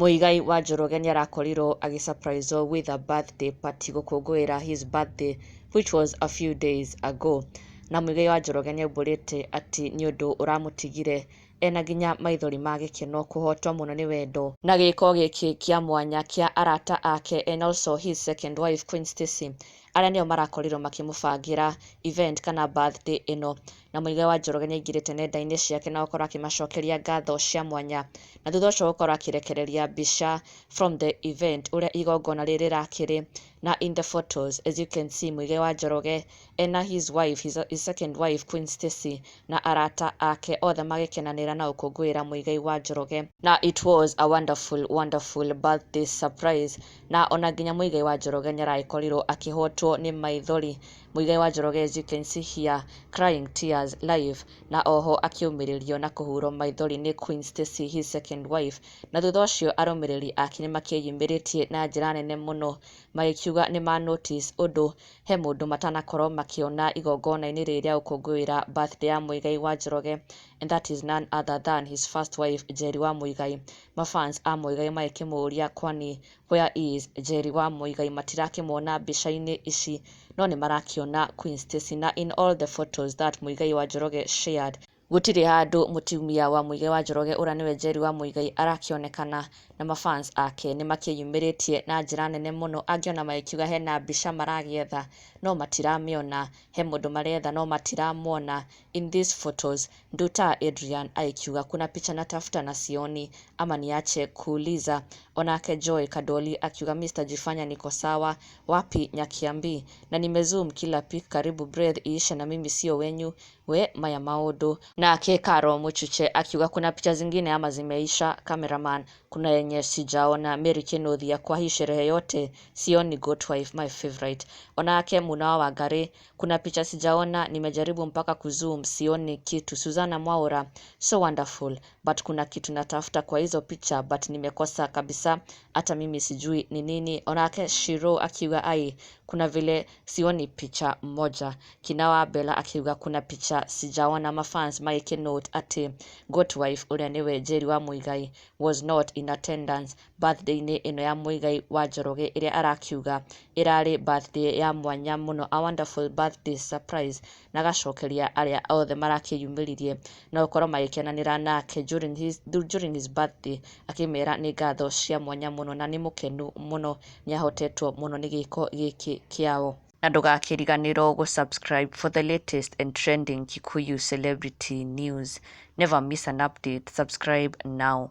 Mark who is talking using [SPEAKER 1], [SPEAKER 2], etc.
[SPEAKER 1] Muigai wa Njoroge nĩarakorirwo agĩ surprise with a birthday party gũkũngũĩra his birthday, which was a few days ago. Na Muigai wa Njoroge nĩaumbũrĩte atĩ nĩ ũndũ ũramũtigire ena nginya maithori ma gĩkeno, kũhotwo mũno nĩ wendo na gĩko gĩkĩ kĩa mwanya kĩa arata ake and also his second wife, Queen Stacy, arĩa nĩo marakorirwo makĩmũbangĩra event kana birthday ĩno. Na Muigai wa Njoroge nĩaingĩrĩte nenda-inĩ ciake na gũkorwo akĩmacokeria ngatho cia mwanya, na thutha ũcio gũkorwo akĩrekereria mbica from the event, ũrĩa igongona rĩrĩ rĩrakĩrĩ. Na in the photos, as you can see, Muigai wa Njoroge ena his wife, his second wife, Queen Stacy, na arata ake othe magĩkenanĩra na gũkũngũĩra Muigai wa Njoroge. Na it was a wonderful, wonderful birthday surprise, na ona nginya Muigai wa Njoroge nĩaragĩkorirwo akĩhotwo nĩ maithori. Muigai wa Njoroge, as you can see here, crying tears live, na oho akĩũmĩrĩrio na kũhurwo maithori nĩ Queen Stacy, his second wife. Na thutha ũcio arũmĩrĩri ake nĩmakĩyumĩrĩtie na njĩra nene mũno, magĩkiuga nĩ ma notice ũndũ he mũndũ matanakorwo makĩona igongona-inĩ rĩrĩ rĩa gũkũngũĩra birthday ya Muigai wa Njoroge, and that is none other than his first wife, Njeri wa Muigai. Mafans a Muigai magĩkĩmũria, kwani where is Njeri wa Muigai? Matirakĩmuona mbica-inĩ ici, no nĩ marakĩona Queen Stacy. Na in all the photos that Muigai wa Njoroge shared, gũtirĩ handũ mũtumia wa Muigai wa Njoroge, ũrĩa nĩwe Njeri wa Muigai, arakĩonekana. Na mafans ake nĩ makĩyumĩrĩtie na njĩra nene mũno, angĩ ona magĩkiuga hena mbica maragĩetha no matiramĩona, he mũndũ maretha no matiramuona in these photos. Nduta Adrian agĩkiuga, "Kuna picha natafuta na sioni, ama niache kuuliza?" Onake Joy Kadoli akiuga, "Mr Jifanya niko sawa, wapi Nyakiambi? Na nimezoom kila pic, karibu breath iishe, na mimi sio wenyu we maya maũndũ." Nake Karo Muchuche akiuga, "Kuna picha zingine ama zimeisha, cameraman? Kuna yenye sijaona." Mary Kinuthia, "Kwa hii sherehe yote sioni goat wife, my favorite." Onake Munawa Wangari, "Kuna picha sijaona, nimejaribu mpaka kuzoom, sioni kitu." Suzana Mwaura, "So wonderful, but kuna kitu natafuta kwa hizo picha but nimekosa kabisa, hata mimi sijui ni nini." Onake Shiro akiuga, "Ai, kuna vile sioni picha moja." Kinawa Bella akiuga, "Kuna picha sijaona." Mafans magĩkĩ note atĩ goat wife, ũrĩa nĩwe Njeri wa Muigai, was not in attendance birthday-inĩ ĩno ya Muigai wa Njoroge, ĩrĩa arakiuga ĩrarĩ birthday ya mwanya mũno, a wonderful birthday surprise, na agacokeria arĩa othe marakĩyumĩririe na gũkorwo magĩkenanĩra nake during his birthday, akĩmera nĩ ngatho cia mwanya mũno na nĩ mũkenu mũno, nĩ ahotetwo mũno nĩ gĩko gĩkĩ kĩao. Na ndũgakĩriganĩrwo gũ-subscribe for the latest and trending Kikuyu celebrity news. Never miss an update. Subscribe now.